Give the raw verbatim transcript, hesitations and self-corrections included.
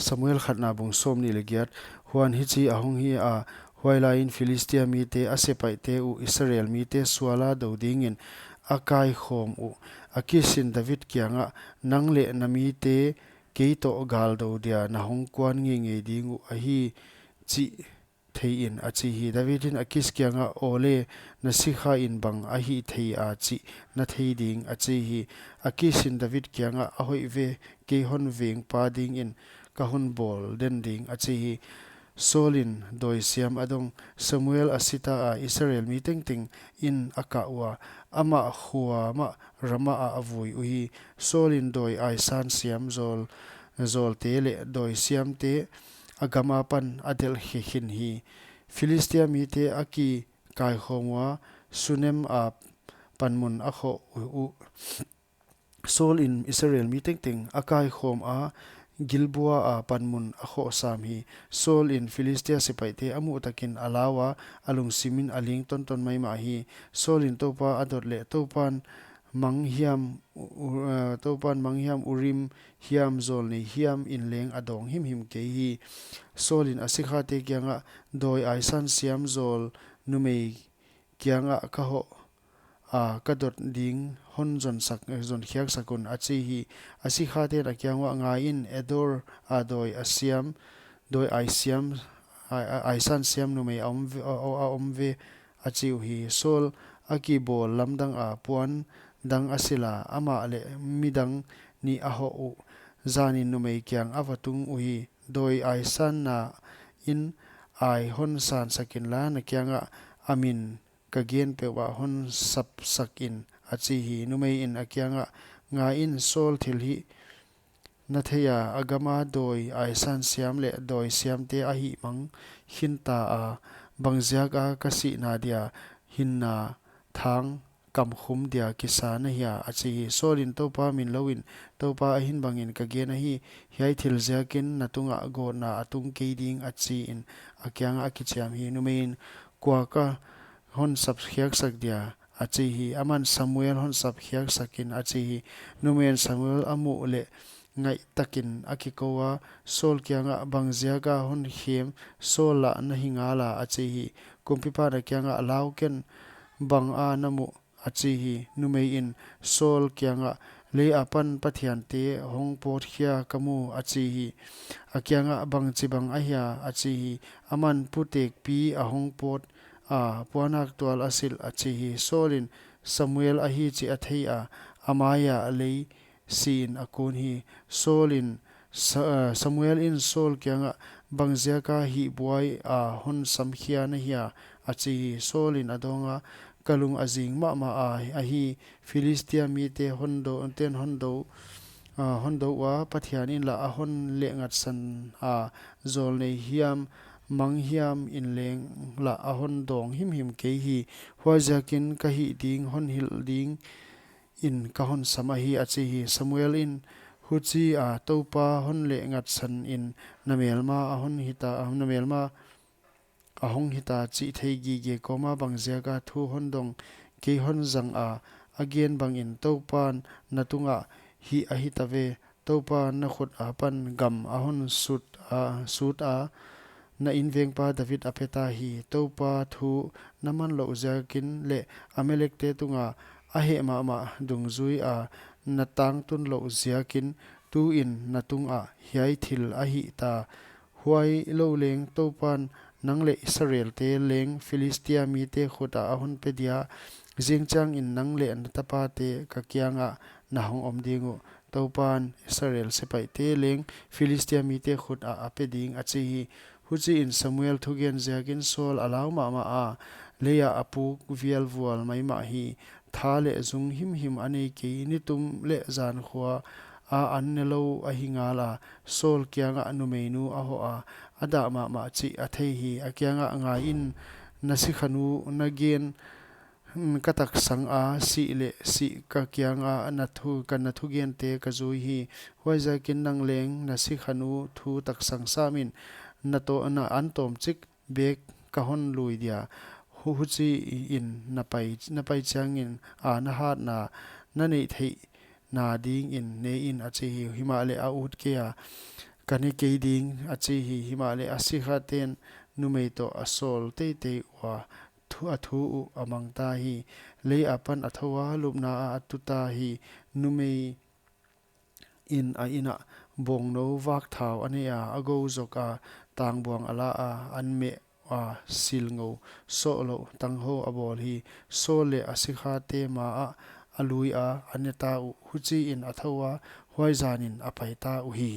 Samuel khatna bung sawmnih leh giat. Huan hichi ahong hi a, huailaiin Philistia mite a sepaihte uh Israel mite sual a dou dingin a kaikhawm uh. Akisin David kiangah, "Nang leh na mite kei toh gal dou dia na hong kuan ngeingei ding uh ahi chih thei in," a chi hi. David in Akis kiangah, "Awle, na sikhain bang a hih thei a chih na thei ding," a chi hi. Akisin David kiangah, "A hoih ve, kei hon vengpa dingin ka hon bawl den ding," a chi hi. Saul in dawi siam a dong. Samuel a si ta a, Israel mi tengteng in a kah ua, amah khua mah Ramah ah a vui uhi. Saul in dawi aisan siam zawl, zawlte leh dawi siamte a gam apan a delh khin hi. Philistia mite a kikaikhawm ua, Sunem a panmun a khoh uh. Saul in Israel mi tengteng a kaikhawm a, Gilboa a panmun a khoh sam hi. Saul in Philistia sepaihte a muh takin a lau a, a lungsim in a ling tonton maimah hi. Saul in Toupa a dot leh Toupan mang hiam, u-, u-, eh, Toupan mang hiam, Urim hiam, zawlnei hiam in leng a dawng himhim kei hi. Saul in a sikhate kiangah, "Dawi aisan siam zawl numei kiangah ka hoh a, ka dot ding hon zonsak, zonkhiaksak un," a chi hi. A sikhate'n a kiang uah, "Ngaiin, Endor a dawi a siam, dawi ai siam, ai, ai, aisan siam numei a om ve, a, a, a om ve," a chi uhi. Saul a kibawl lamdang a, puan dang a silh a, amah leh midang nih a hoh uh. Zanin numei kiang a va tung uhi. "Dawi aisanna in ai hon sansak inla, na kiangah a min ka gen peuh ah hon sapsak in," a chi hi. Numei in a kiangah, "Ngaiin, Saul thilhih na thei a, a gam a dawi aisan siam leh dawi siamte a hihmang khin ta a, bangziak a ka sihna dia hinna thang kamkhum dia kisa na hia?" a chi hi. Saul in, "Toupa min louin Toupa a hih bangin ka gen ahi, hiai thil ziakin na tungah gawtna a tung kei ding," a chi in a kiangah a kichiam hi. Numei in, "Kua ka hon sapkhiaksak dia?" a chi hi. Aman, "Samuel hon sapkhiaksak in," a chi hi. Numei in Samuel a muh leh ngaihtakin a kikou a, Saul kiangah, "Bangziak a hon khem, Saul lah na hi ngal a?" a chi hi. Kumpipa'n a kiangah, "Lau ken, bang a na muh?" a chi hi. Numei in Saul kiangah, "Lei apan pathiante hong pawtkhia ka mu," a chi hi. A kiangah, "Bangchibang ahia?" a chi hi. Aman, "Putekpi a hong pawt a, puanak tual a silh," a chi hi. Saul in Samuel ahi chih a thei a, a mai ah lei siin a kun hi. Saul in Sa-, eh, Samuel in Saul kiangah, "Bangziak a hih buai a hon samkhia na hia?" a chi hi. Saul in a dawng a, "Ka lung a zing mahmah a, ahi, Philistia mite hon dou, ten hon dou, ah, hon dou ua, Pathian in lah a hon lehngatsan a, zawlnei hiam, mang hiam in leng lah a hon dawng himhim kei hi. Huaiziakin ka hih ding hon hilh ding in ka hon sam ahi," a chi hi. Samuel in, "Huchi a Toupa hon lehngatsan in na melma a hon hita, na melma a hong hita chih thei gige kawm a, bangziak a thu hon dong kei hon zang a, a gen bangin Toupan na tungah hih ahi ta ve. Toupan na khut apan gam a hon sut a, sut a, na invengpa David a pe ta hi. Toupa thu na man louh ziakin leh Amalekte tunga a heh mahmah dungzui a na tangtun louh ziakin tuin na tungah hiai thil a hih ta. Huailou leng Toupan nang leh Israelte leng Philistia mite khut ah a hon pe dia, zingchiangin nang leh na tapate ka kiangah na hong om ding uh. Toupan Israel sepaihte leng Philistia mite khut ah a pe ding," a chi hi. Huchiin Samuel thugen ziakin Saul a lau mahmah a, lei ah a puk vialvual maimah hi. Tha leh zung himhim a nei kei, nitum leh zan khua a an ne lou ahi ngal a. Saul kiangah numeinu a hoh a, a dah mahmah chih a thei hi. A kiangah, "Ngaiin, na sikhanu na gen, hmm, ka taksang a, sih leh sih ka kianga na thu, ka na thugente ka zui hi. Huaiziakin nang leng na sikhanu thu taksang samin, na to, na an tawmchik bek ka hon lui dia." Hu-, huchiin na pai, na pai chiangin a na hatna na neih theihna dingin ne in, a chi hi. Himahleh a ut kei a, ka ne kei ding, a chi hi. Himahleh a sikhaten numei toh a sawl teitei ua, thu, a thu uh a mangta hi. Lei akipan a thou a, lupna ah a tuta hi. Numei in a in ah bawngnou vak thau a nei a, a gou zok a, tangbuang a la a, an meh a, silngou sohlouh tanghou a bawl hi. Saul leh a sikhate ma ah a lui a, a neta uh. Huchiin a thou a, huai zanin a paita uhi.